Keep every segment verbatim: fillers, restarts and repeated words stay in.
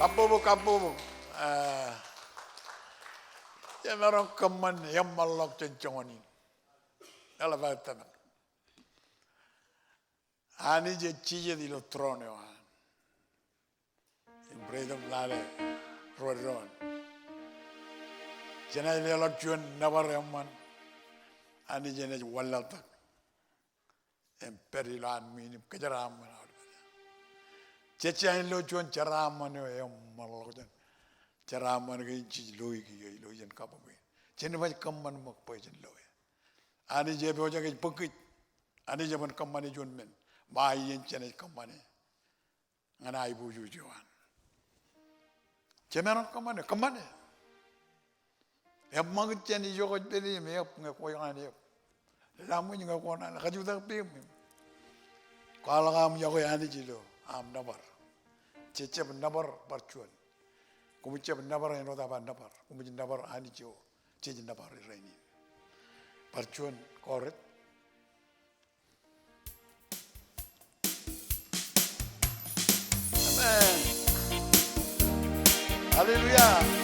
Kabbokbok, kabbokbok. Ah, Emaroñ kōṃṃan eṃṃanḷọk jān joñan in. Eḷap aō tōmak. Anij ej jijet ilo tūroon eo an. Im praise im lale ruo doon. Jenaaj leḷọk juon nōbar eṃṃan. Anij enaaj wanlaḷtak im pād ilowaan ṃwiin im kōjeraaṃṃan aolep. Jej jañin lo juon jeraaṃṃan eo eṃṃanḷọk jān jeraaṃṃan kein jej loe kiiō ilo iien kabbokbok in. Jen baj kōṃṃan ṃōk bwe jen loe. Anij epojak ej bōk kōj. Anij eban kōṃṃane juon men. Ṃae iien jenaaj kōṃṃane ñan aiboojoj eo an. Jemaroñ kōṃṃane, kōṃṃane. Eṃṃakūt jān ijo kwōj pād ie im eab ñe kwōj ñan eab. Laṃōj ñe kwō ñan kajutak peiṃ im kwaḷọk aṃ yokwe Anij ilo aṃ nōbar. Jej jab nōbar bar juon. Koṃij jab nōbar āinwōt aō ba nōbar. Koṃij nōbar Anij eo jej nōbar rainin. Bar juon chorus. Amen. Hallelujah.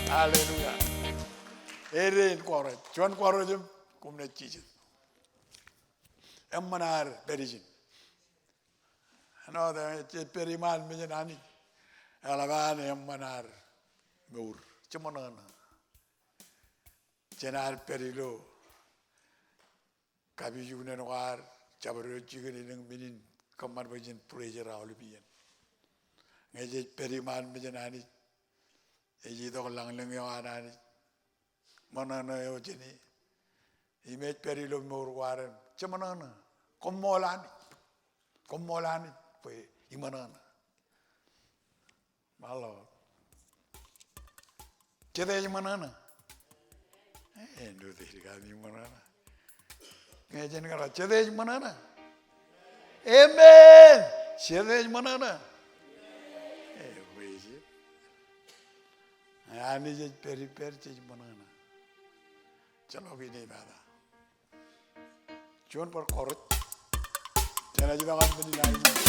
Hallelujah. Edein kōrā, juon kōrā im koṃ naaj jijet. Eṃṃan ad pād ijin. Āinwōt jej pād iṃaan mejān Anij, eḷap an eṃṃan ad mour. Jeṃōṇōṇō. Jen ad pād ilo kapijuknen ko ad, jabdewōt jikin elōñ men in kōṃṃan bwe jen praise er aolep iien. Ñe jej pād iṃaan mejān Anij, ej itok lañlōñ eo an Anij, ṃōṇōṇō eo jān e. Im ej pād ilo mour ko ad im jeṃōṇōṇō. Koṃṃool Anij. Koṃṃool Anij bwe iṃōṇōṇō. Ṃaḷo. Jet ej ṃōṇōṇō? Eh, āinwōt ej kab iṃōṇōṇō. Ñe jen kōrā, jet ej ṃōṇōṇō? Amen. Jet ej ṃōṇōṇō? Eh, praise him. Anij ej pād ippād, jej ṃōṇōṇō. Jen ḷọk in epata. Juon bar kōrā. Jenaaj itok ñan men in aenōṃṃan.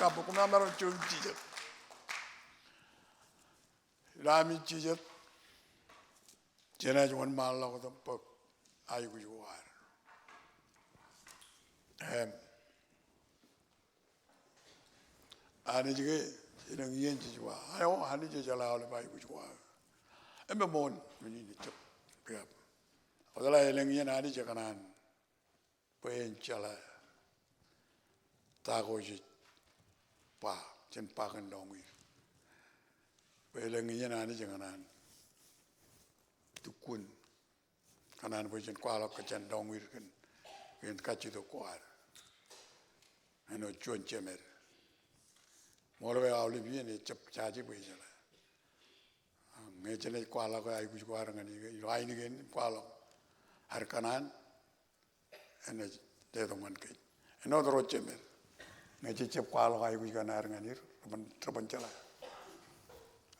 Kabbokbok, koṃ maroñ juon jijet. Ilo ami jijet, jenaaj wōnṃaanḷọk wōt im bōk aikuj ko ad. Im Anij ke, elōñ iien jej ba, eo, Anij ejeḷā aolep aikuj ko aō. Im eṃṃool men in ejjab kiab. Kwōjeḷā elōñ iien Anij ekōṇaan bwe en jeḷā ta ko jej ba, jen ba kōn lọñiid. Bwe elōñ iien Anij ekōṇaan lukkuun kōṇaan bwe jen kwaḷọk kōn jān lọñiid kōn, kōn kajjitōk ko ad. Āinwōt juon jemed. Ṃool ke aolep iien ejjab jaje bwe ejeḷā. Ñe jenaaj kwaḷọk aikuj ko ad ñan, ilo ainikien im kwaḷọk ad kōṇaan, enaaj letok ñan kōj. Āinwōt ro jemed. Ñe jejjab kwaḷọk aikuj ko ad ñan er, reban, reban jeḷā.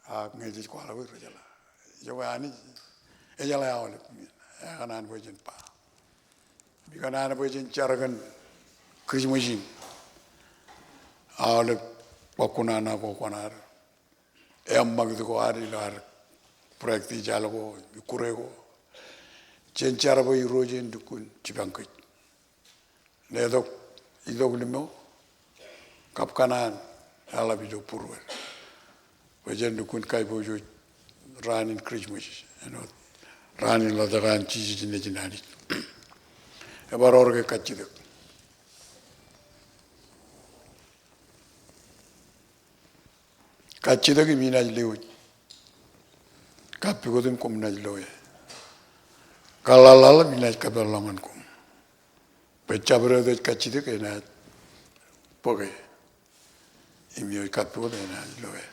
Ak ñe jej kwaḷọk er, rejeḷā. Ejjab Anij, ejeḷā aolep men. Ekōṇaan bwe jen ba. Im ekōṇaan bwe jen jar kōn Christmas in. Aolep kọkkuna ko kwōn ad. Eṃṃakūt ko ad ilo ad practice al ko, ikkure ko. Jen jar bwe Irooj en lukkuun jipañ kōj. Letok itok limo, kab kōṇaan eḷap ilo būruod. Bwe jen lukkuun kaiboojoj raan in Christmas, āinwōt raan in ḷotak an Jisōs nejin Anij. Ebar wōr ke kajjitōk. Kajjitōk im inaaj lewōj. Kappukot im koṃ naaj loe. Kaḷḷaḷḷaḷ im inaaj kapeḷḷọk ñan koṃ. Bwe jabdewōt ej kajjitōk enaaj bōke. Im eo ej kappukot enaaj loe.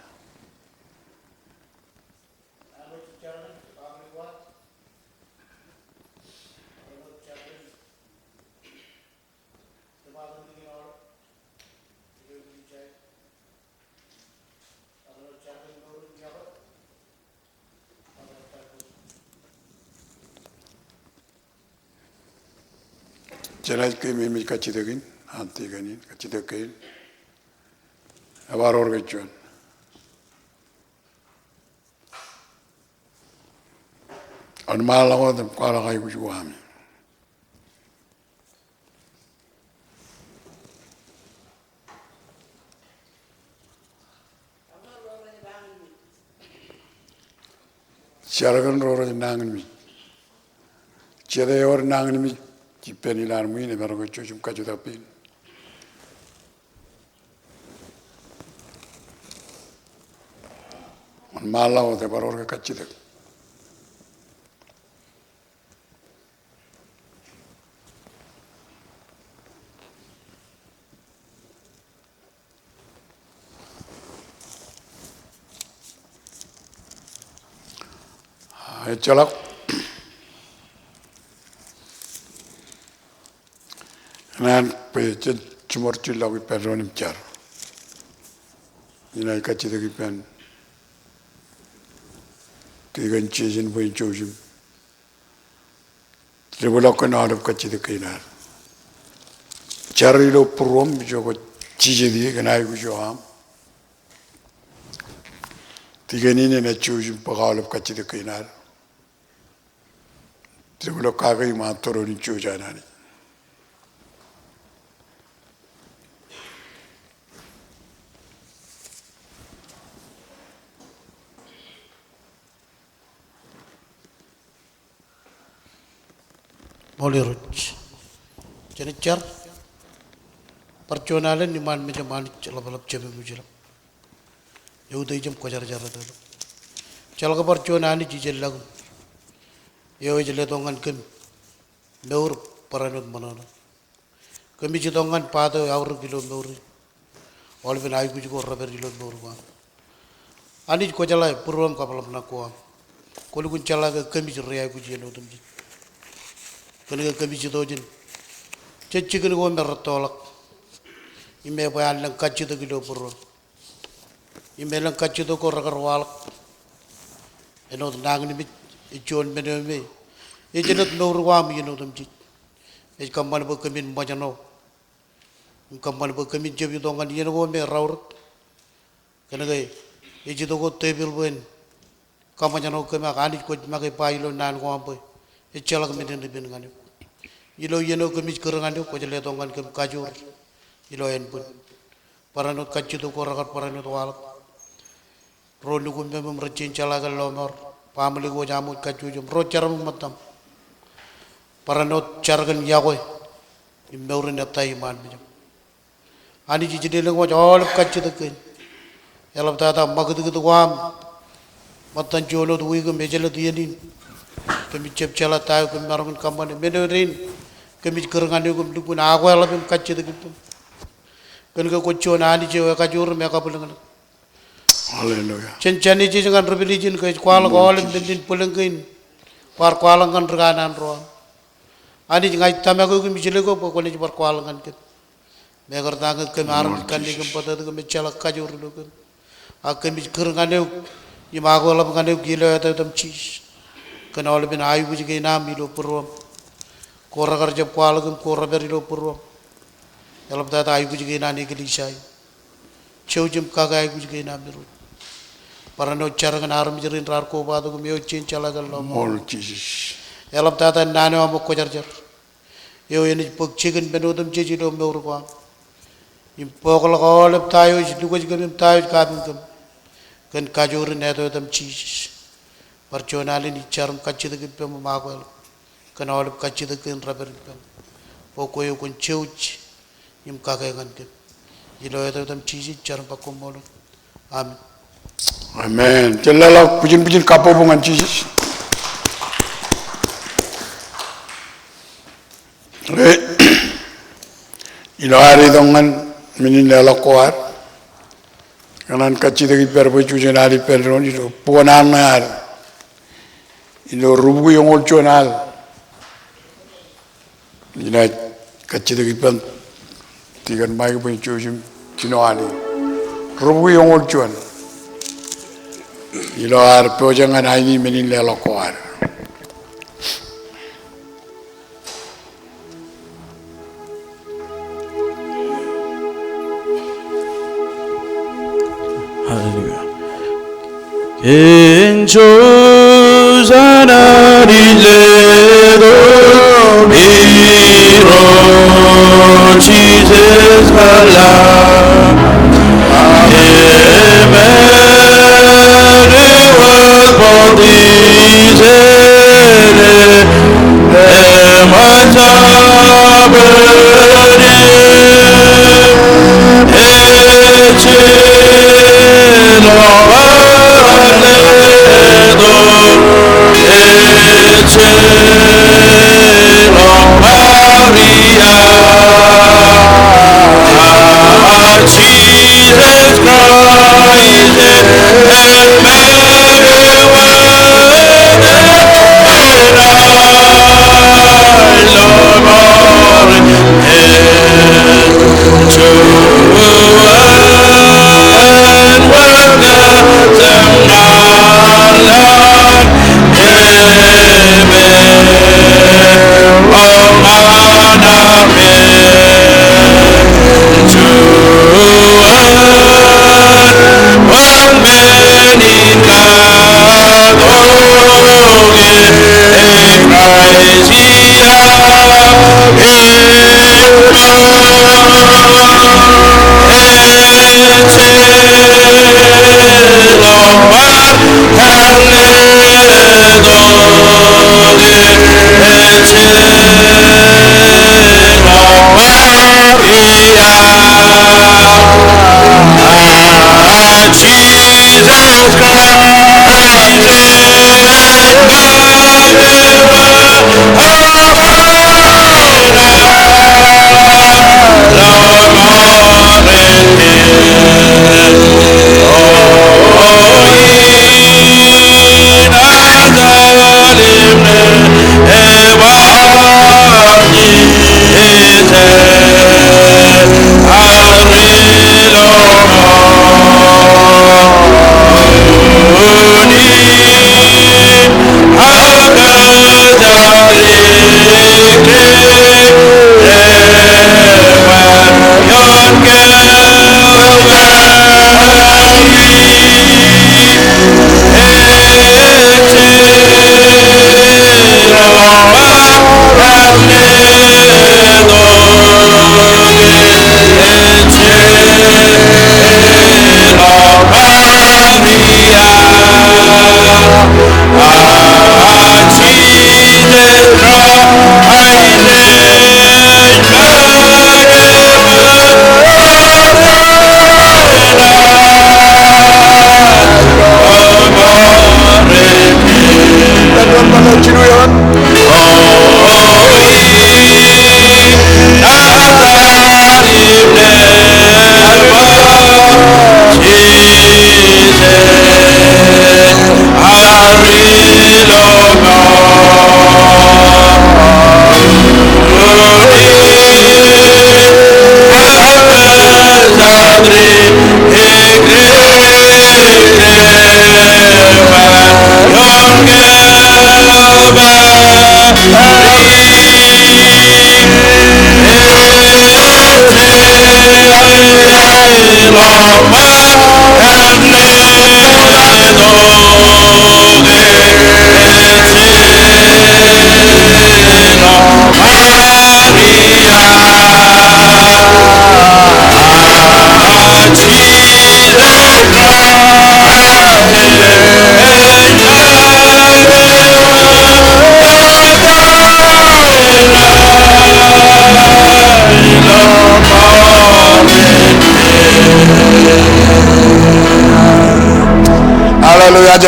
Jenaaj keememej kajjitōk in, an tikōn in, kajjitōk kein. Ebar wōr ke juon. Wōnṃaanḷọk wōt im kwaḷọk aikuj ko ami. Jar kōn ro rej nañinmej. Jete ewōr nañinmej ippān ilowaan ṃwiin, emaroñ ke jouj im kajutak pein. Wōnṃaanḷọk wōt, ebar wōr ke kajjitōk. Ejjeḷọk. Ñan bwe jen jiṃor jilọk ippān doon im jar. Inaaj kajjitōk ippān tikōn Jejen bwe en jouj im debwālọk kōn aolep kajjitōk kein ad. Jar ilo būruōṃ ijo kwōj jijet ie kōn aikuj eo aṃ. Tikōn in enaaj jouj im bōk aolep kajjitōk kein ad. Debwālọk kake iṃaan tōre in jouj an Anij. Ṃool Irooj. Jen jar. Bar juon alen iṃaan mejaṃ Anij ḷapḷap Jemem ilo eutiej im kwōjarjar eo. Ejjeḷọk bar juon Anij ijellọkuṃ eo ej letok ñan kōm mour barāinwōt ṃōṇōṇō. Kōmij itok ñan part eo eaorōk ilo mour in. Aolepen aikuj ko repād ilo mour ko aṃ. Anij kwōjeḷā būruōṃ kab ḷōmṇak ko aṃ. Kwōlukkuun jeḷā ke kōmij ri-aikuj iien otemjej. Kōn ke kōmij itok jān jej jikin ko me rettoḷọk. Im ebwe an lōñ kajjitōk ilo būruōṃ. Im elōñ kajjitōk ko rekar waḷọk. Āinwōt nañinmej, ej juon men eo me ej jelōt mour ko aṃ iien otemjej. Ej kōṃṃan bwe kōmin ṃōjṇọ Im kōṃṃan bwe kōmij jab itok ñan iien ko me raorōk. Kōnke ej itok wōt tepil bwe en kaṃōjṇọ kōm ak Anij kwōj make ba ilo naan ko aṃ bwe ejjeḷọk men en ippān ñan eok. Ilo iien eo kōmij kūr ñan eok kwōj letok ñan kōm kajoor ilo ānbwin. Barāinwōt kajjitōk ko rekar barāinwōt waḷọk. Ro lukkuun meṃ im rej jañin jeḷā kōn lọmọọr, baaṃle ko wōj aṃ wōj kajjojo im ro jeram im ṃōttaṃ. Barāinwōt jar kōn yokwe im mour in ettā iṃaan mejaṃ. Anij ij lelōñ wōj aolep kajjitōk kein. Eḷaptata ṃakūtkūt ko aṃ ṃōttan juon wōt wiik im ejjeḷọk iien in. Kōmij jab jeḷā ta eo kōm maroñ in kōṃṃane. Men eo dein kōmij kūr ñan eok im lukkuun akweḷap im kajjitōk ippaṃ. Kōnke kwōj juon Anij eo ekajoor im ekabwilōñlōñ. Hallelujah. Jān Jenesis ñan Revelation ke ej kwaḷọk aolep men in bwilōñ kein bar kwaḷọk ñan ri kanaan ro aṃ. Anij, ña ij tōmak eok im ij lōke bwe kwōnaaj bar kwaḷọk ñan kōm. Mekarta ñe kōm armej kanniōk im bōtōktōk im ejjeḷọk kajoor ilo kōm. Ak kōmij kūr ñan eok im akweḷap ñan eok ilo etaet etaṃ Jisōs. Kōn aolepen aikuj kein aṃ ilo būruōṃ. Ko rekar jab kwaḷọk im ko repād ilo būruōṃ. Eḷaptata aikuj kein an eklejia in. Jouj im kake aikuj kein aṃ Irooj. Barāinwōt jar kōn armej rein raar kobatok im eo ej jañin jeḷā kōn lọmọọr. Ṃool Jisōs. Eḷaptata naan eo aṃ kwōjarjar eo enaaj bōk jikin men otemjej ilo mour ko aṃ. Im bōkḷọk aolep ta eo ej lukwōj kōm im ta eo ej kapen kōm. Kōn kajoor in etaet etaṃ Jisōs. Bar juon alen ij jar im kajjitōk ippaṃ im akweḷap. Kōn aolep kajjitōk kein repād ippaṃ. Bwe kwe eo kwōn jouj im kake ñan kōm. Ilo etaet etaṃ Jisōs ij jar im ba koṃṃool. Amen. Amen. Jen leḷọk bwijin bwijin kabbokbok ñan Jisōs. Ilo ad itok ñan men in leḷọk ko ad, ikōṇaan kajjitōk ippād bwe jujen ad ippān doon ilo bok in Anij ad. Ilo rubuki eñoul juon al. Inaaj kajjitōk ippān Tikōn Mike bwe en jouj im jino Anij. Rubuki eñoul juon. Ilo ad pojak ñan aini men in leḷọk ko ad. Hallelujah. Kōn jouj an Anij letok Irooj Jisōs kōḷḷā.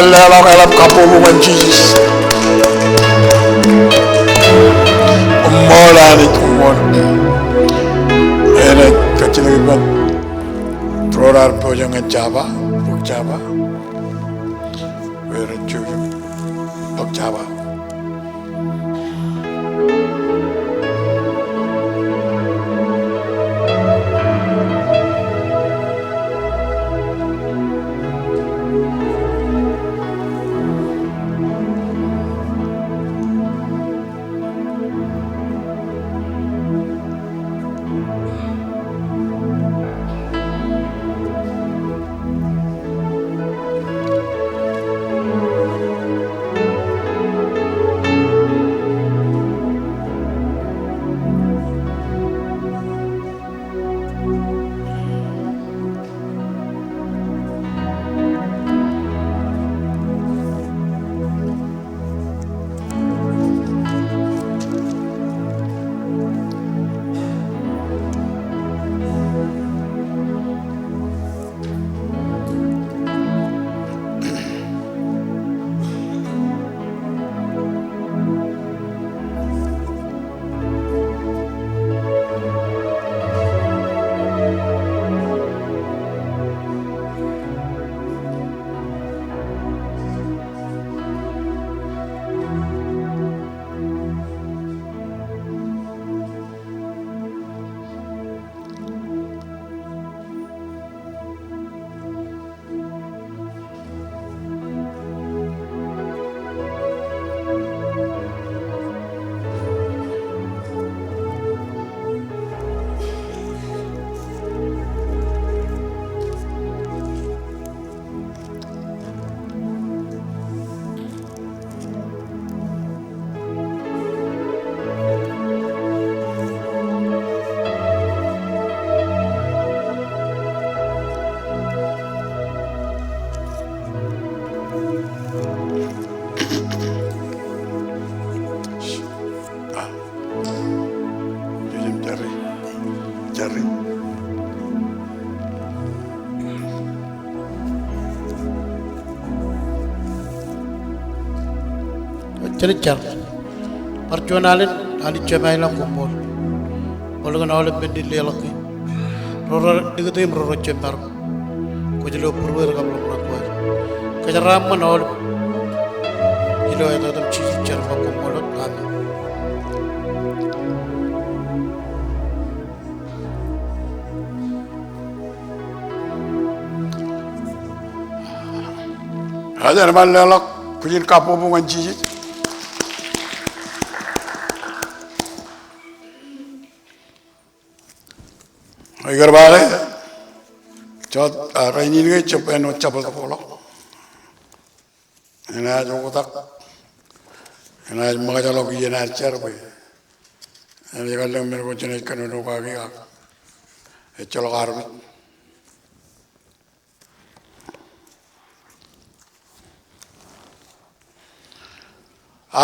Leḷọk eḷap kabbokbok ñan Jisōs. Koṃṃool Anij, koṃṃool. Enaaj kajjitōk ippaṃ ro raar pojak ñan jaba, bōk jaba. Bwe ren jouj im bōk jaba. Jen jar. Bar juon alen, Anij Jemem ilañ, koṃṃool bōlen aolep men in leḷọk kōj. Ro rej likūt im ro rej jab maroñ. Kwōj lo būrueir kab ḷōmṇak ko aer. Kōjeraaṃṃan aolep ilo etatem Jisōs, jar bwe koṃṃool wōt. Amen. Jen bar leḷọk bwijin kabbokbok ñan Jisōs. Ikar bale, jota, a, rainin ke jab āinwōt jabōt ḷọk. Enaaj oktak, enaaj ṃōkajḷọk iien ad jar bwe enaaj kallōñ men ko jenaaj kōnono kaki ak ejjeḷọk armej.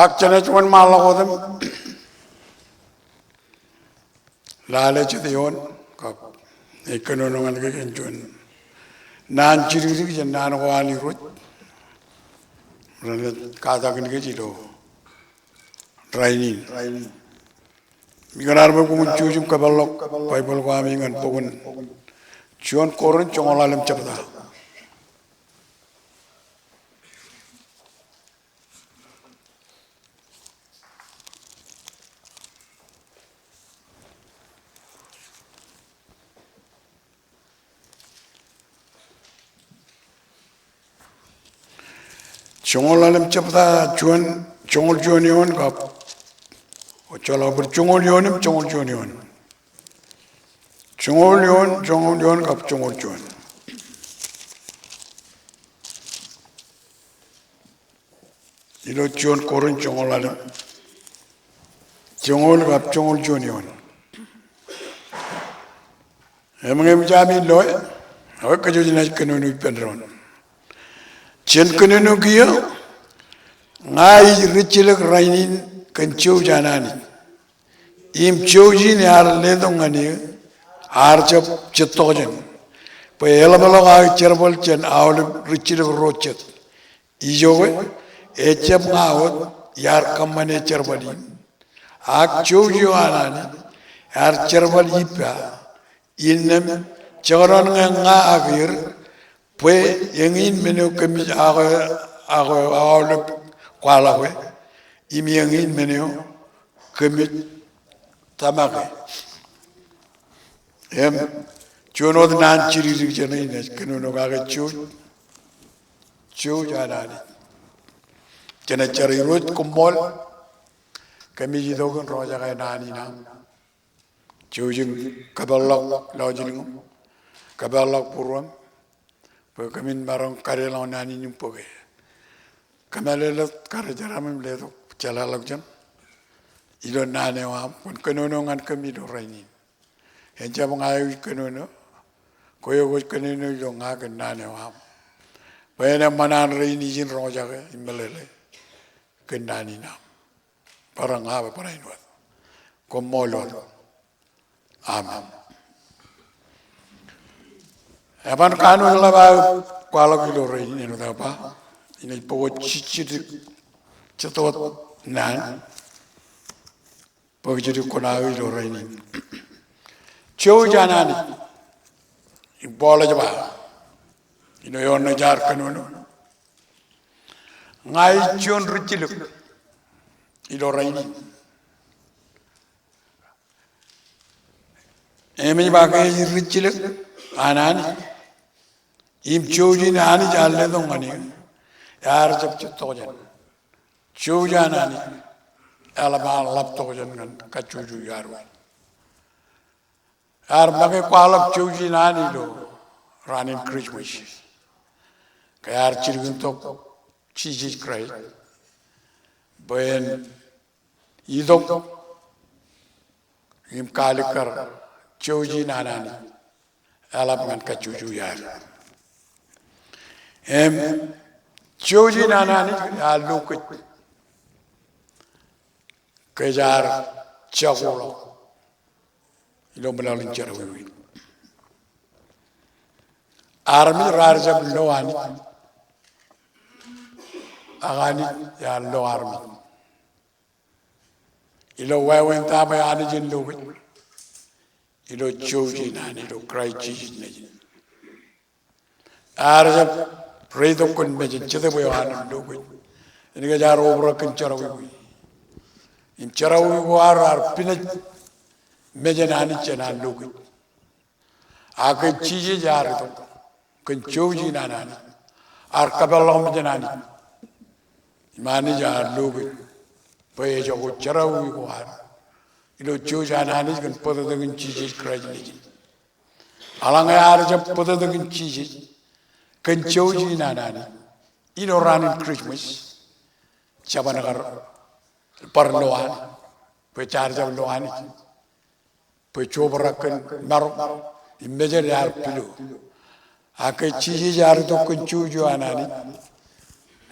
Ak jenaaj wōnṃaanḷọk wōt im lale jet eoon kab ej kōnono ñan kōj kōn juon naan jidikdik jān naan ko an Irooj renaaj katakin kōj ilo rainin. Im ikōṇaan bwe koṃwin jouj im kōpeḷḷọk Baibōḷ ko ami ñan bok in Juon Korint joñoul ḷalem jebta. Joñoul ḷalem jebta, juon, joñoul juon eoon kab, o, joḷọk bōd, joñoul eoon im joñoul juon eoon. Joñoul eoon, joñoul eoon kab joñoul juon. Ilo Juon Korint joñoul ḷalem, joñoul kab joñoul juon eoon. Eṃōj, eṃōj ami loe, ekwe kōjwōj naaj kōnono ippān doon. Jen kōnono kiiō, ña ij rijjilōk rainin kōn jouj an Anij. Im jouj in ear letok ñan eō, ear jab jettok jān, bwe eḷapḷọk aō jerbal jān aolep rijjilōk ro jet. Ijoke, ejjab ña wōt iar kōṃṃane jerbal in, ak jouj eo an Anij ear jerbal ippa, innām jekdọọn ñe ña ak er, bwe eñin men eo kōmij ak, ak, aolep kwaḷọke, im eñin men eo kōmij tōmake. Im juon wōt naan jidikdik jeṇe in ej kōnono kake jouj, jouj an Anij. Jenaaj jar. Irooj, koṃṃool, kōmij itok in roñjake naan in aṃ. Jouj im kōpeḷḷọk lọjilñōṃ, kōpeḷḷọk būruōṃ, bwe kōmin maroñ kadeḷọñ naan in im bōke. Kōmālōtlōt karijeram im letok jeḷāḷọkjeṇ ilo naan eo aṃ kwōn kōnono ñan kōm ilo rainin. En jab ña eo ij kōnono, kwe eo kwōj kōnono ilo ña kōn naan eo aṃ, bwe en eṃṃan an rein ijin roñjake im meḷeḷe kōn naan in aṃ. Barāinwōt, barāinwōt. Koṃṃool wōt. Amen. Eban kanooj ḷap aō kwaḷọk ilo rainin, āinwōt aō ba, inaaj bōk wōt jidikdik jet wōt naan bwe kōjatdikdik kuṇaō ilo rainin. Jouj an Anij. Im Paul ej ba, ilo eoon ṇe jaar kōnono, ña ij juon rijjilōk ilo rainin. Im ej ba ke ej rijjilōk an Anij, im jouj in Anij ear letok ñan eō, ear jab jet tokjān. Jouj an Anij eḷap an ḷap tokjān ñan kajjojo iaar wōj. Ear make kwaḷọk jouj in Anij ilo raan in Christmas, ke ear jilkintok Jisōs Kraist bwe en itok im kaalikkar jouj in an Anij eḷap ñan kajjojo iaad. Im jouj in an Anij ear lo kōj ke jaar jakoḷọk ilo meḷeḷein jerọwiwi. Armej raar jab lo Anij, ak Anij ear lo armej. Ilo wāween ta bwe Anij en lo kōj? Ilo jouj in an, ilo Kraist Jisōs Nejin. Ear jab reitok kōn mejān, Jetōb eo an en lo kōj. Enaaj kōj ar obrak kōn jerọwiwi. Im jerọwiwi ko ad ear pinej mejān Anij jān an lo kōj. Ak ke Jisōs ear itok kōn jouj in an Anij, ear kōpeḷḷọk mejān Anij. Im Anij ear lo kōj bwe ejako jerọwiwi ko ad ilo jouj an Anij kōn bōtōktōkin Jisōs Kraist Nejin. Eḷaññe ad jab bōtōktōkin Jisōs kōn jouj in an Anij ilo raan in Christmas, jeban kar bar lo Anij, bwe jaar jab lo Anij. Bwe jobrak kōn marok im mejād ear pilo. Ak ke Jisōs ear itok kōn jouj eo an Anij,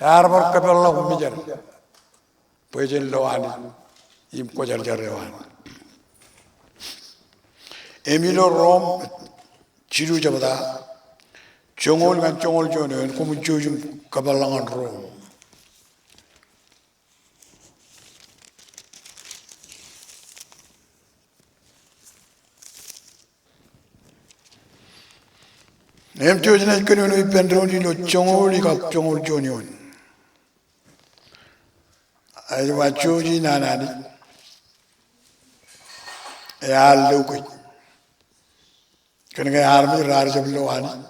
ear bar kōpeḷḷọk mejād bwe jen lo Anij im kwōjarjar eo an. Im ilo Rom jilu jebta, joñoul ñan joñoul juon eo, en koṃwin jouj im kōpeḷḷọk ñan Rom. Im jouj naaj kōnono ippān doon ilo joñoul ikak joñoul juon eoon. Ej ba jouj in an Anij ear lo kōj. Kōn ke armej raar jab lo Anij,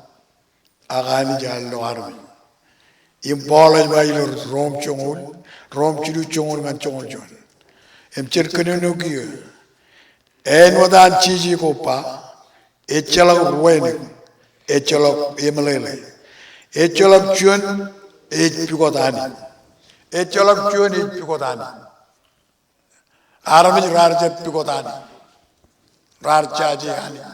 ak Anij ear lo armej. Im Paul ej ba ilo Rom joñoul, Rom jilu joñoul ñan joñoul juon. Im jen kōnono kiiō. Āinwōt an jeje ko ba, ejjeḷọk ruwānōk, ejjeḷọk emeḷeḷe, ejjeḷọk juon ej pukot Anij. Ejjeḷọk juon ej pukot Anij. Armej raar jab pukot Anij. Raar jaje Anij.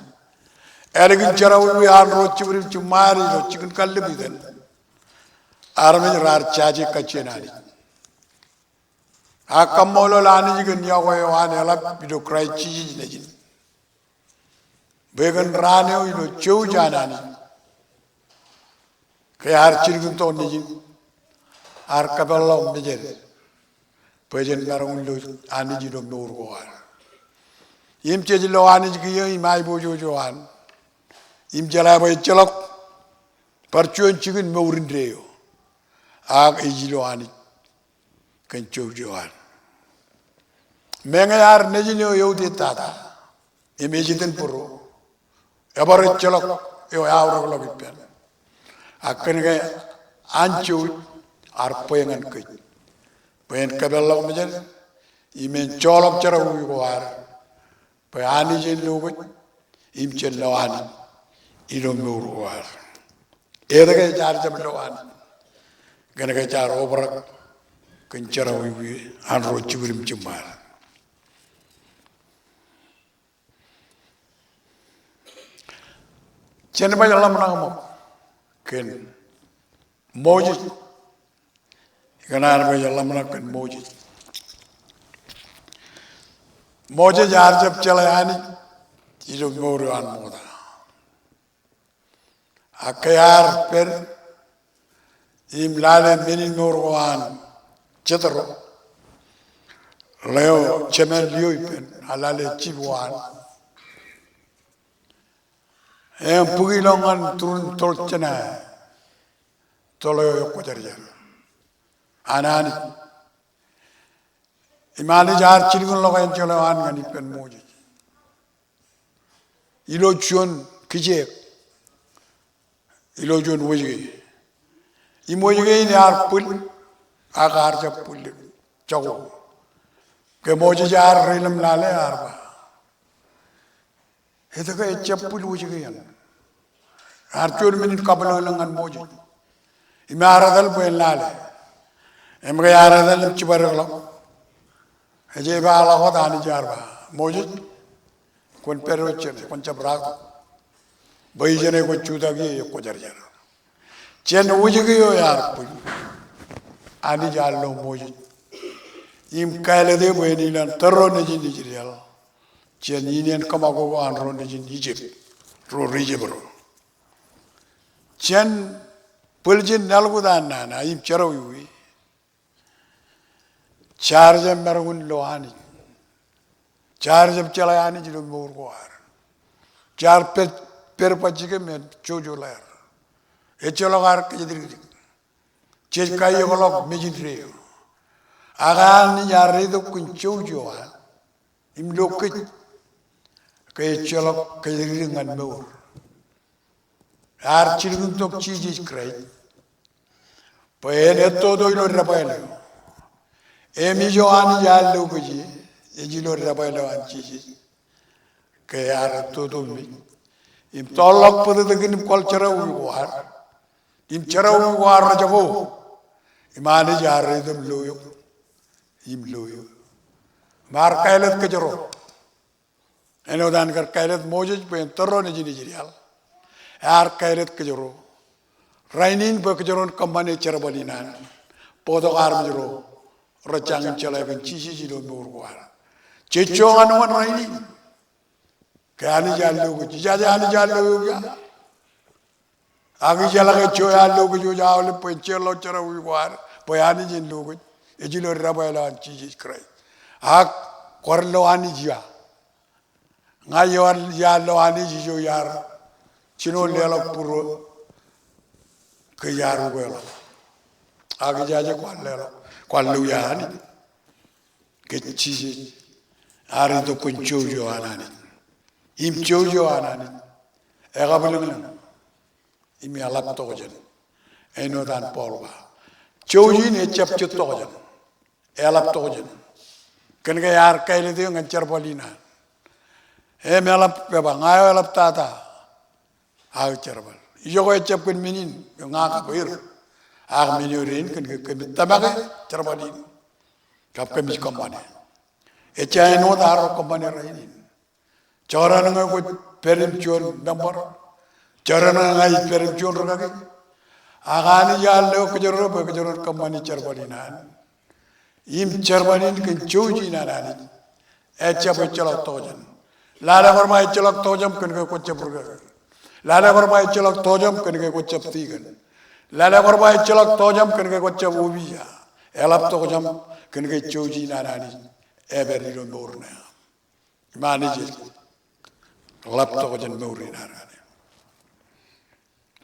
Ālikin jerọwiwi an ro jibwid im jiṃṃaad ilo jikin kallib itan, armej raar jaje kajjien Anij. Ak kaṃṃoolol Anij kōn yokwe eo an eḷap ilo Kraist Jisōs Nejin. Bwe kōn raan eo ilo jouj an Anij, ke ear jilkintok Nejin, ar kapeḷḷọk mejād bwe jen maroñ in lo Anij ilo mour ko ad. Im jej lo Anij kiiō im aiboojoj eo an. Im jeḷā bwe ejjeḷọk bar juon jikin mour indeeo. Ak ej ilo Anij kōn jouj eo an. Meñe ear nejin eo eutiej tata im ejitōnbōro, ebar ejjeḷọk eo eaorōkḷọk ippān. Ak kōn ke an jouj ear bwe ñan kōj bwe en kapeḷḷọk mejād im en joḷọk jerọwiwi ko ad bwe Anij en lo kōj im jen lo Anij ilo mour ko ad. Etke jaar jab lo Anij? Kōn ke jaar obrak kōn jerọwiwi an ro jibwid im jiṃṃaad. Jen baj ḷōmṇak ṃōk kōn Moses. Ikōṇaan bwe jen ḷōmṇak kōn Moses. Moses ear jab jeḷā Anij ilo mour eo an ṃokta. Ak ke ear pād im lale men in mour ko an Jetro, ḷeo jemān liiō ippān, ear lale jip eo an. Im bōk ilọk ñan turin toḷ jān aō, toḷ eo ekwōjarjar an Anij. Im Anij ear jilkinḷọk enjeḷ eo an ñan ippān Moses ilo juon kijeek, ilo juon wōjke. Im wōjke in ear bwil, ak ear jab bwil jako. Ke Moses ear reiḷọk im lale, ear ba, etke ejjab bwil wōjke in? Ear juon men in kabwilōñlōñ ñan Moses. Im ear etal bwe en lale. Im ke ear etal im jibadekḷọk, ej epaakḷọk wōt, Anij ear ba, Moses, kwōn pād wōt jāne, kwōn jab raaktok. Bwe ijeṇe kwōj jutak ie ekwōjarjar. Jān wōjke eo ear bwil, Anij ear lo Moses im kāālōt e bwe en ilowaan tōre ro nejin Israel jān iien kōṃakoko an ro nejin Ijipt, ro ri Ijipro. Jān bōljin laḷ kōtaan nana im jerọwiwi, jaar jab maroñ in lo Anij. Jaar jab jeḷā Anij ilo mour ko ad. Jaar pād, pād bajjek im en jojo ḷeer. Ejjeḷọk ad kōjatdikdik. Jej kaiokḷọk mej indeeo. Ak Anij ear reitok kōn jouj eo an im lo kōj ke ejjeḷọk kōjatdikdik ñan mour. Ear jilkintok Jisōs Kraist bwe en ettoto ilo debwāāl eo. Im ijo Anij ear lo kōj ie, ej ilo debwāāl eo an Jisōs. Ke ear ettoto mej im tọọrḷọk bōtōktōkin im kwaḷ jerọwiwi ko ad. Im jerọwiwi ko ad rejako. Im Anij ear reitok lo eok im lo eō. Im ear kāālōt kōjro. Āinwōt an kar kāālōt Moses bwe en tōre ro nejin Israel, ear kāālōt kōjro rainin bwe kōjro en kōṃṃane jerbal in an. Bōktok armej ro rej jañin jeḷā kōn Jisōs ilo mour ko ad. Jej jo ñan wōn rainin? Ke Anij ear lo kōj, ijaje Anij ear lo eok ia? Ak ijeḷā ke ijo ear lo kōj wōj aolep bwe en jeorḷọk jerọwiwi ko ad, bwe Anij en lo kōj, ej ilo debwāāl eo an Jisōs Kraist. Ak kwōn lo Anij ia? Ña eo ear lo Anij ijo iar jino leḷọk būruō ke iar ukeḷọk. Ak ijaje kwaar leḷọk, kwaar lo ia Anij? Ke Jisōs ear itok kōn jouj eo an Anij. Im jouj eo an Anij ekabwilōñlōñ im eḷap tokjān. Āinwōt an Paul ba, jouj in ejjab jet tokjān. Eḷap tokjān. Kōn ke ear kāālōt eō ñan jerbal in an. Im eḷap, eba, ña eo eḷap tata aō jerbal. Ijoko ejjab kōn men in ña kab er, ak men eo dein, kōn ke kōmij tōmake jerbal in kab kōmij kōṃṃane. Ejja āinwōt arro kōṃṃane rainin. Jekdọọn ñe kwōj pād im juon member, jekdọọn ñe ña ij pād im juon rūkaki. Ak Anij ear lo kōjro bwe kōjro en kōṃṃani jerbal in an. Im jerbal in kōn jouj in an Anij ejjab ejjeḷọk tokjān. Lale bar ba ejjeḷọk tokjān kōn ke kwōjjab rūkaki. Lale bar ba ejjeḷọk tokjān kōn ke kwōjjab tikōn. Lale bar ba ejjeḷọk tokjam kōn ke kwōjjab opiij. Eḷap tokjam kōn ke jouj in an Anij epād ilo mour ṇe aṃ. Im Anij ej ḷap tokjān mour in ad.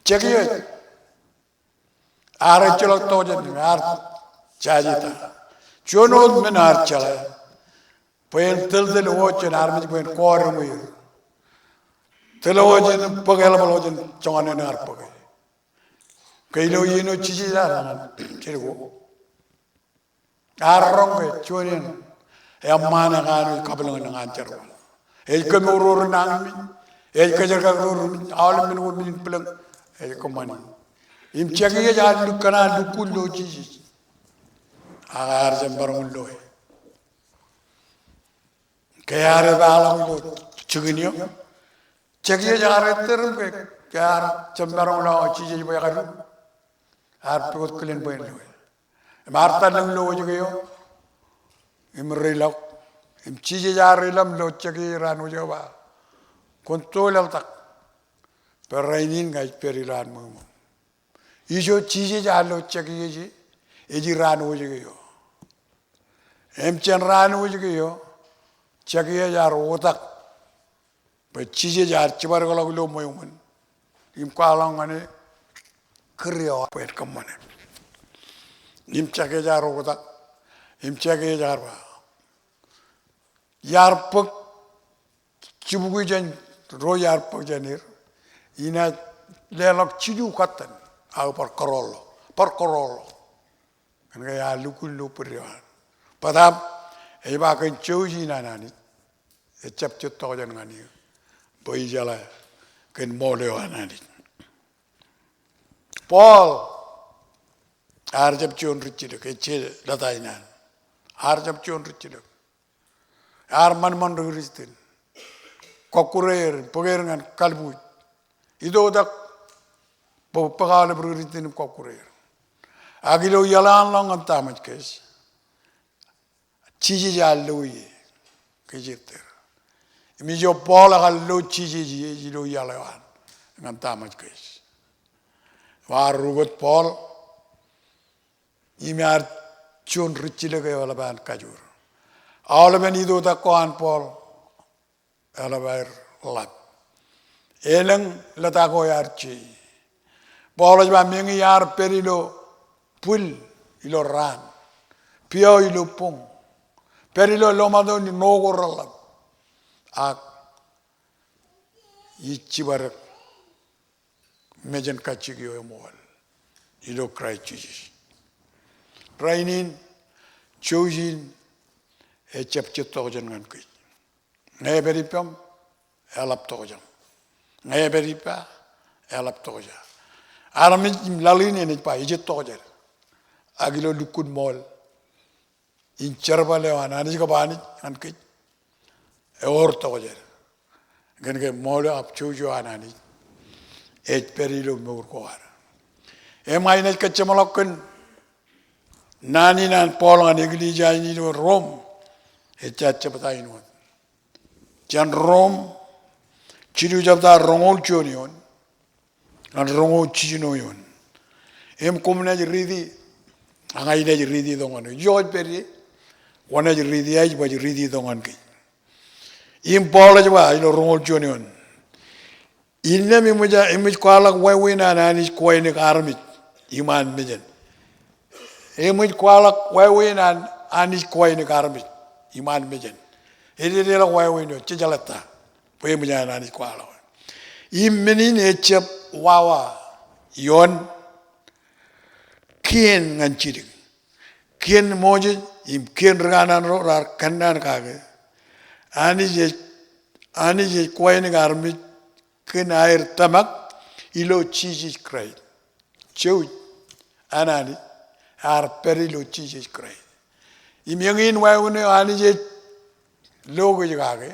Jekiej ear ejjeḷọk tokjān, ear jaje ta? Juon wōt men ear jeḷā bwe en tōltōl wōt jān armej bwe en kọọdeṃ er. Tōl wōt jān bōk eḷapḷọk jān joñan in ear bōke. Ke ilo iien eo Jisōs ear ñan Jeriko, ear roñ ke juon iien eṃṃaan ekanooj kabwilōñlōñ an jerbal. Ej kōmour ro ri nañinmej, ej kōjerkak ro ri nañinmej, aolep men ko menin bwilōñ ej kōṃṃani. Im jekiej ear lukkuun, ear lukkuun lo Jisōs. Ak ear jab maroñ in loe. Ke ear epaḷọk ilo jikin eo, jekiej ear ettōr im ke, ke ear jab maroñ in lo Jisōs bwe ekadu, ear pukot kilen bwe en loe. Im ear tallōñ ilo wōjke eo im reiḷọk. Im Jisōs ear reiḷọk im lo jekiej raan wōjke eo ba, "Kwōn to laḷtak, bwe rainin ña ij pād ilowaan ṃweo ṃōṃ." Ijo Jisōs ear lo jekiej ej iraan wōjke eo. Im jān raan wōjke eo, jekiej ear oktak bwe Jisōs ear jibadekḷọk ilo ṃweo ṃōn im kwaḷọk ñan e kūr eo bwe en kōṃṃane. Im jekiej ear oktak, im jekiej ear ba, iar bōk jibukwi jān ro iar bōk jān er, inaaj leḷọk jilu kōttan aō bar kōrọọl ḷọk, bar kōrọọl ḷọk. Kōn ke ear lukkuun lo bōd eo an. Bōtab ej ba kōn jouj in an Anij, ejjab jet tokjān ñan eō bwe ijeḷā kōn ṃool eo an Anij. Paul ear jab juon rijjilōk, ej jelōta in an. Ear jab juon rijjilōk. Ear ṃanṃan ri Kristian. Kọkkure er, bōk er ñan kalbuuj. Itoitak bōk, bōk aolep ri Kristian im kọkkure er. Ak ilo iaḷ eo an ḷọk ñan Damascus, Jisōs ear lo ie, ke ej ettōr. Im ijo Paul ekar lo Jisōs ie ilo iaḷ eo an ñan Damascus. Ear rukot Paul, im ear juon rijjilōk eo eḷap an kajoor. Aolepen itoitak ko an Paul eḷap aer ḷap. Elōñ lōta ko ear je. Paul ej ba, meñe iar pād ilo bwil ilo raan, pio ilo boñ, pād ilo lọmọọr ṇo ko reḷḷap, ak ij jibadek mejānkajjik eo eṃool ilo Kraist Jisōs. Rainin, jouj in ejjab jet tokjān ñan kōj. Ñe epād ippaṃ, eḷap tokjān. Ñe epād ippa, eḷap tokjān. Armej im laḷ in enaaj ba, ejej tokjān. Ak ilo lukkuun ṃool in jerbal eo an Anij kab Anij ñan kōj, ewōr tokjān. Kōn ke ṃool eo ak jouj eo an Anij ej pād ilo mour ko ad. Im ña inaaj kōjjeṃḷọk kōn naan in an Paul ñan eklejia in ilo Rom, ejja jebta in wōt. Jān Rom, jilu jebta roñoul juon eoon ñan roñoul jiljino eoon. Im koṃ naaj riiti, ak ña inaaj riiti tok ñan eok. Ijo kwōj pād ie, kwōnaaj riiti, ak ij baj riiti tok ñan kōj. Im Paul ej ba ilo roñoul juon eoon, innām eṃōj, eṃōj kwaḷọk wāween an Anij kowānōk armej iṃaan mejān. Eṃōj kwaḷọk wāween an Anij kowānōk armej iṃaan mejān. Ededeḷọk wāween eo, jejeḷā ta bwe eṃōj an Anij kwaḷọk. Im men in ejjab wawa ioon kien ñan jidik. Kien Moses im kien ri kanaan ro raar kōnnaan kake, Anij ej, Anij ej kowānōk armej kōn aer tōmak ilo Jisōs Kraist. Jouj an Anij ear pād ilo Jisōs Kraist. Im eñin wāween eo Anij ej lo kōj kake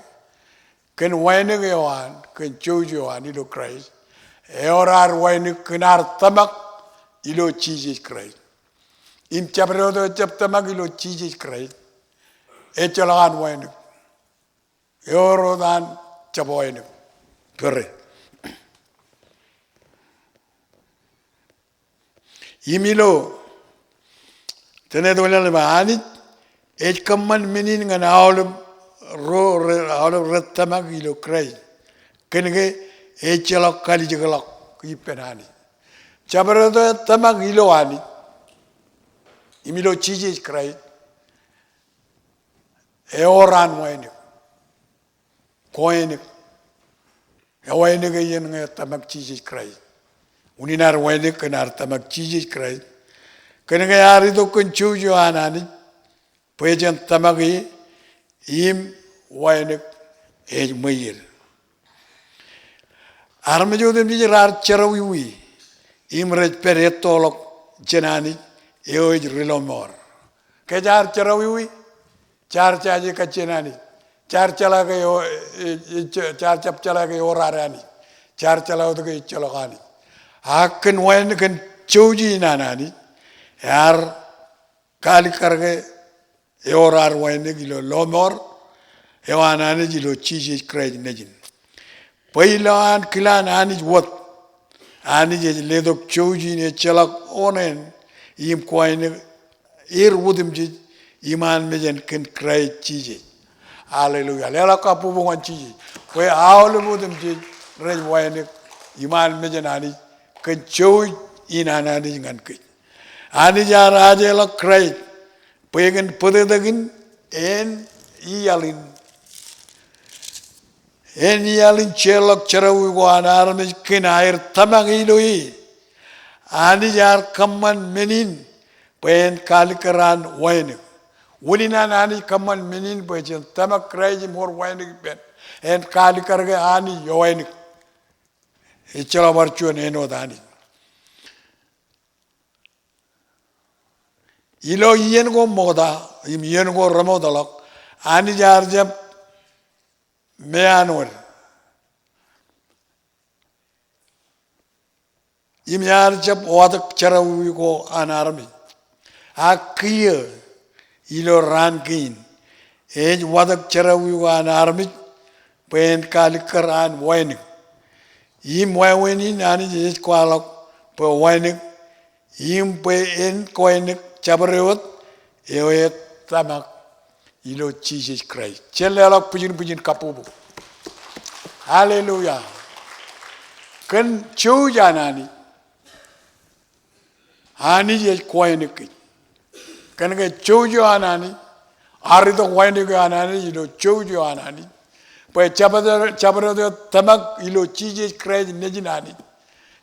kōn wānōk eo an, kōn jouj eo an ilo Kraist, ewōr ad wānōk kōn ad tōmak ilo Jisōs Kraist. Im jabdewōt eo ejjab tōmak ilo Jisōs Kraist, ejjeḷọk an wānōk. Ewōr wōt an jab wānōk. Pere. Im ilo, tōn eo ej ba Anij ej kōṃṃan men in ñan aolep ro, ro, aolep rej tōmak ilo Kraist. Kōnke ejjeḷọk kalijekḷọk ippān Anij. Jabdewōt eo ej tōmak ilo Anij im ilo Jisōs Kraist ewōr an wānōk. Kwōnōk. Ewānōk iien ñe tōmak Jisōs Kraist. Unin ad wānōk kōn ad tōmak Jisōs Kraist. Kōnke ear itok kōn jouj eo an Anij bwe jen tōmak e im wānōk ej ṃweied. Armej otemjej raar jerọwiwi im rej pād ettoḷọk jān Anij eo ej ri lọmọọr. Ke jaar jerọwiwi, jaar jaje kajjien Anij. Jaar jeḷā ke eo, e, e, jaar jab jeḷā ke ewōr ad Anij. Jaar jeḷā wōt ke ejjeḷọk Anij. Ak kōn wānōk, kōn jouj in an Anij, ear kalikkar ke ewōr ad wānōk ilo lọmọọr eo an Anij ilo Jisōs Kraist Nejin. Bwe ilo an kilaan Anij wōt, Anij ej letok jouj in ejjeḷọk oṇāān im kwōnōk er otemjej iṃaan mejān kōn Kraist Jisōs. Hallelujah. Leḷọk kabbokbok ñan Jisōs. Bwe aolep otemjej rej wānōk iṃaan mejān Anij kōn jouj in an Anij ñan kōj. Anij ear ajeḷọk Kraist bwe kōn bōtōktōkin en iaḷ in. En iaḷ in jeorḷọk jerọwiwi ko an armej kōn aer tōmak ilo e, Anij ear kōṃṃan men in bwe en kalikkar an wānōk. Unin an Anij kōṃṃan men in bwe jen tōmak Kraist im wōr wānōk ippān. En kalikkar ke Anij ewānōk. Ejjeḷọk bar juon āinwōt Anij. Ilo iien ko ṃokta im iien ko remootḷọk, Anij ear jab meanwōd im ear jab watōk jerọwiwi ko an armej. Ak kiiō ilo raan kein ej watōk jerọwiwi ko an armej bwe en kalikkar an wānōk. Im wāween in Anij ej kwaḷọk bwe wānōk im bwe en kwōnōk jabdewōt eo ej tōmak ilo Jisōs Kraist. Jen leḷọk bwijin bwijin kabbokbok. Hallelujah. Kōn jouj an Anij, Anij ej kwōnōk kōj. Kōnke jouj eo an Anij, ear itok wānōk eo an Anij ilo jouj eo an Anij. Bwe jabdewōt, jabdewōt eo tōmak ilo Jisōs Kraist Nejin Anij,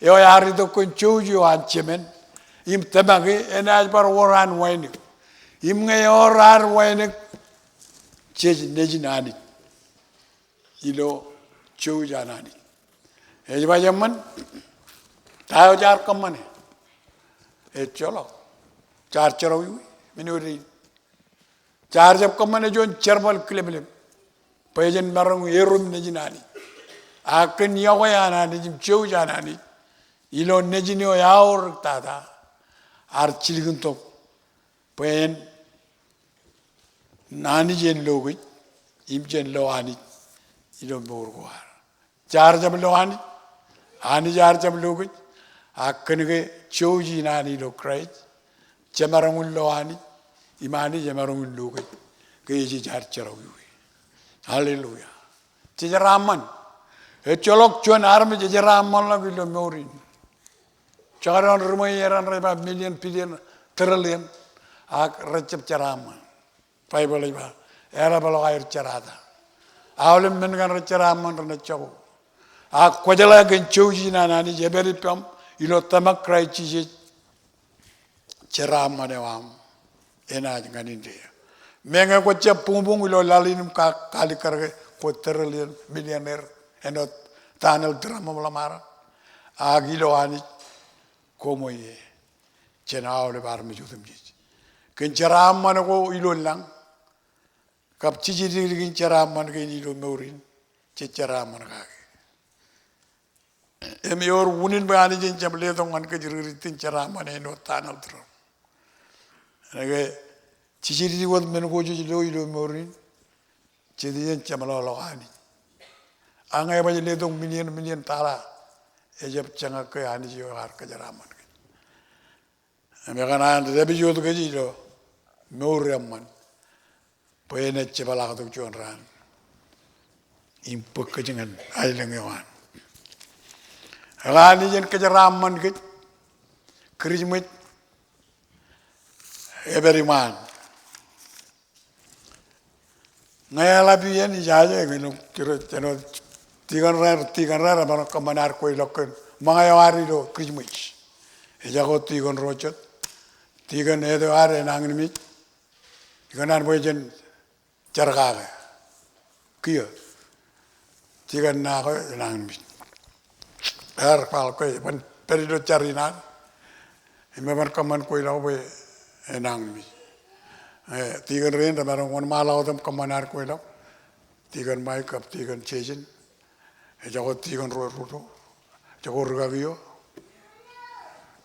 eo ear itok kōn jouj eo an Jemān im tōmak e, enaaj bar wōr an wānōk. Im ñe ewōr ad wānōk, jej nejin Anij ilo jouj an Anij. Ej ba eṃṃan, ta eo jaar kōṃṃane? Ejjeḷọk. Jaar jerọwiwi men eo dein. Jaar jab kōṃṃane juon jerbal kilemlem bwe jen maroñ erom nejin Anij. Ak kōn iọkwe an Anij im jouj an Anij ilo nejin eo eaorōk tata, ear jilkintok bwe en Anij en lo kōj im jen lo Anij ilo mour ko ad. Jaar jab lo Anij, Anij ear jab lo kōj, ak kōnke jouj in an ilo Kraist, jemaroñ in lo Anij, im Anij emaroñ in lo kōj, ke ej jaar jerọwiwi. Hallelujah. Jejeraṃṃan. Ejjeḷọk juon armej ejeraṃṃanḷọk ilo mour in. Jekdọọn ri ṃweier eṇ rej ba million, billion, trillion, ak rejjab jeraṃṃan. Baibōḷ ej ba, eḷapḷọk aer jerata. Aolep men kaṇ rej jeraṃṃan renaaj jako. Ak kwōjeḷā kōn jouj in an Anij epād ippaṃ ilo tōmak Kraist Jisōs, jeraṃṃan eo aṃ enaaj ñan indeeo. Meñe kwōjab buñbuñ ilo laḷ in im ka-, kalikkar ke kwō trillion, millionaire, āinwōt Donald Trump im ḷōṃaro. Ak ilo Anij, koṃ eo ie. Jān aolep armej otemjej. Kōn jeraṃṃan ko ilo lañ, kab jejidikdik in jeraṃṃan kein ilo mour in, jej jeraṃṃan kake. Im ewōr unin bwe Anij en jab letok ñan kōj ri-, ri-, itōn jeraṃṃan āinwōt Donald Trump. Kōnke jejidikdik wōt men ko jej lo ilo mour in, jet iien jeṃḷọkḷọk Anij. Ak ñe ebaj letok million, million tala, ejab jeñak ke Anij eo ear kōjeraṃṃan kōj. Im ekōṇaan dāpij wōt kōj ilo mour eṃṃan bwe enaaj jepḷaaktok juon raan im bōk kōj ñan aelōñ eo an. Ekōṇaan ijin kōjeraaṃṃan kōj, Kūrijṃōj ej pād iṃaan. Ñe eḷap iien ijaje, ñe ilo kiro jān wōt tikōn raṇ, tikōn raṇ remaroñ kōṃṃan ad kweilọk kōn ṃōñā eo ad ilo Kūrijṃōj. Ejako tikōn ro jet, tikōn eto ad enañinmej. Ikōṇaan bwe jen jar kake. Kiiō. Tikōn nako enañinmej. Ear kwaḷọk ke eban pād ilo jar in ad im eban kōṃṃan kweilọk bwe enañinmej. E, tikōn rein remaroñ wōnṃaanḷọk wōt im kōṃṃan ad kweilọk. Tikōn Mike kab tikōn Jason. Ejako tikōn ro ruo. Ejako rūkaki eo.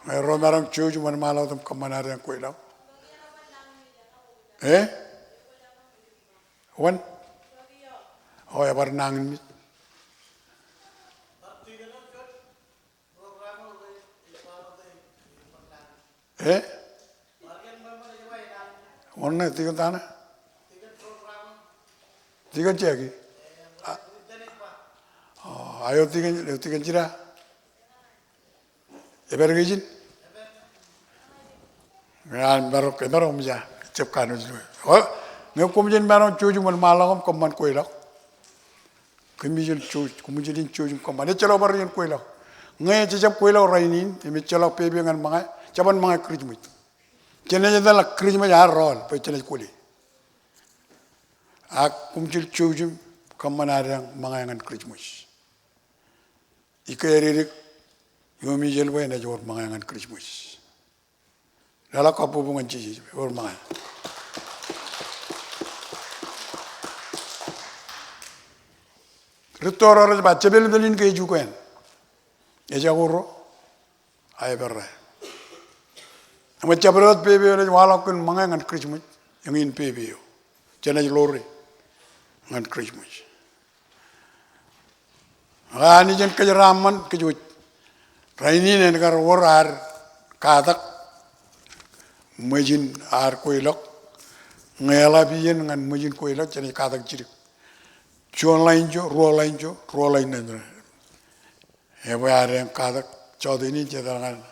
Ñe ro maroñ jouj im wōnṃaanḷọk wōt im kōṃṃan ad kweilọk. E? Wōn? O, ebar nañinmej. E? Wōn ṇe tikōn ta ṇe? Tikōn Jackie. A, o, eo tikōn, eo tikōn jida. Epād ke ijin? Ñe an maroñ, emaroñ mejān, jab kanooj ilo. O, ñe koṃjin maroñ jouj im wōnṃaanḷọk im kōṃṃan kweilọk. Koṃjin jouj, koṃjin jouj im kōṃṃan. Ejjeḷọk bar iien kweilọk. Ñe jejab kweilọk rainin, im ejjeḷọk pepe ñan ṃōñā, jeban ṃōñā Kūrijṃōj. Jenaaj etal Kūrijṃōj ad rọọl, bwe jenaaj kwōle. Ak koṃjin jouj im kōṃṃan ad ṃōñā ñan Kūrijṃōj. Ikō edik, iuṃwin ijel bwe enaaj wōr ṃōñā ñan Kūrijṃōj. Leḷọk kabbokbok ñan Jisōs, wōr ṃōñā. Rūtto ro rej ba, jepel etal in ke ej ukein. Ejako ro, a eperra. Eṃōj jabdewōt pepe eo enaaj waḷọk kōn ṃōñā ñan Kūrijṃōj, eñin pepe eo. Jenaaj ḷoore ñan Kūrijṃōj. Ak Anij en kōjeraaṃṃan kōj wōj. Rainin en kar wōr ad katak ṃōjin ad kweilọk. Ñe eḷap iien ñan ṃōjin kweilọk, jenaaj katak jidik. Juon ḷain ijo, ruo ḷain ijo, ruo ḷain ijo. Ebwe ad en katak, jọteen in jetal ñan.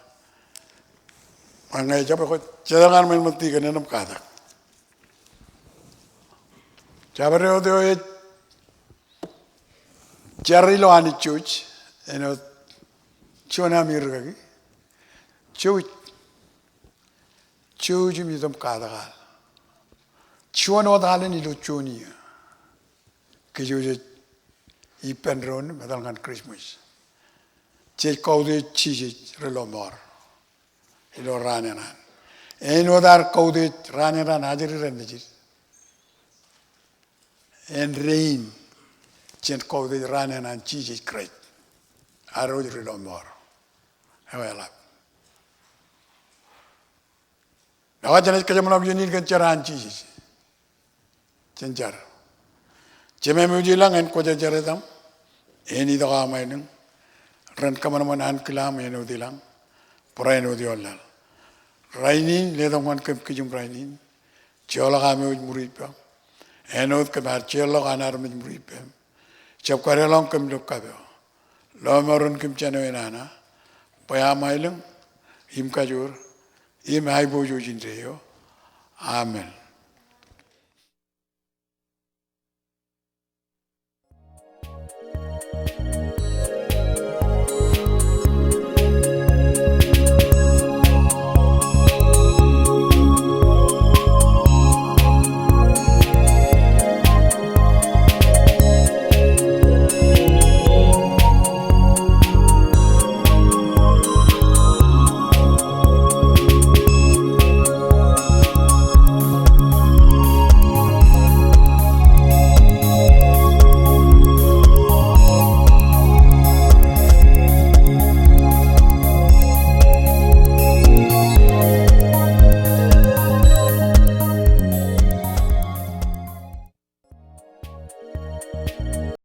Ñe ejab ekwe, jetal ñan ṃweo ṃōttan kōn en im katak. Jabdewōt eo ej jar ilo Anij jouj, āinwōt juon ami rūkaki. Jouj, jouj im itok im katak al. Juon wōt alen ilo juon iiō. Kōjwōj ej ippān doon im etal ñan Kūrijṃōj. Jej kautiej Jisōs ri lọmọọr ilo raan in an. Āinwōt ad kautiej raan in an ajri raṇ nejid, āindein jen kautiej raan in an Jisōs Kraist ad wōj ri lọmọọr eo eḷap. Ak jenaaj kōjeṃḷọk iien in kōn jar an Jisōs. Jen jar. Jemem eo ej ilañ, en kwōjarjar etaṃ, en itok aṃ aelōñ. Ren kōṃanṃan ankilaṃ āinwōt ilañ, barāinwōt ioon laḷ. Rainin, letok ñan kōm kijem rainin. Jeorḷọk am eo ej ṃuri ippaṃ. Āinwōt kōm ar jeorḷọk an armej ṃuri ippām. Jab kadeḷọñ kōm ilo kab eo. Lọmọọren kōm jān eo enana, bwe aṃ aelōñ im kajoor im aiboojoj indeeo. Amen.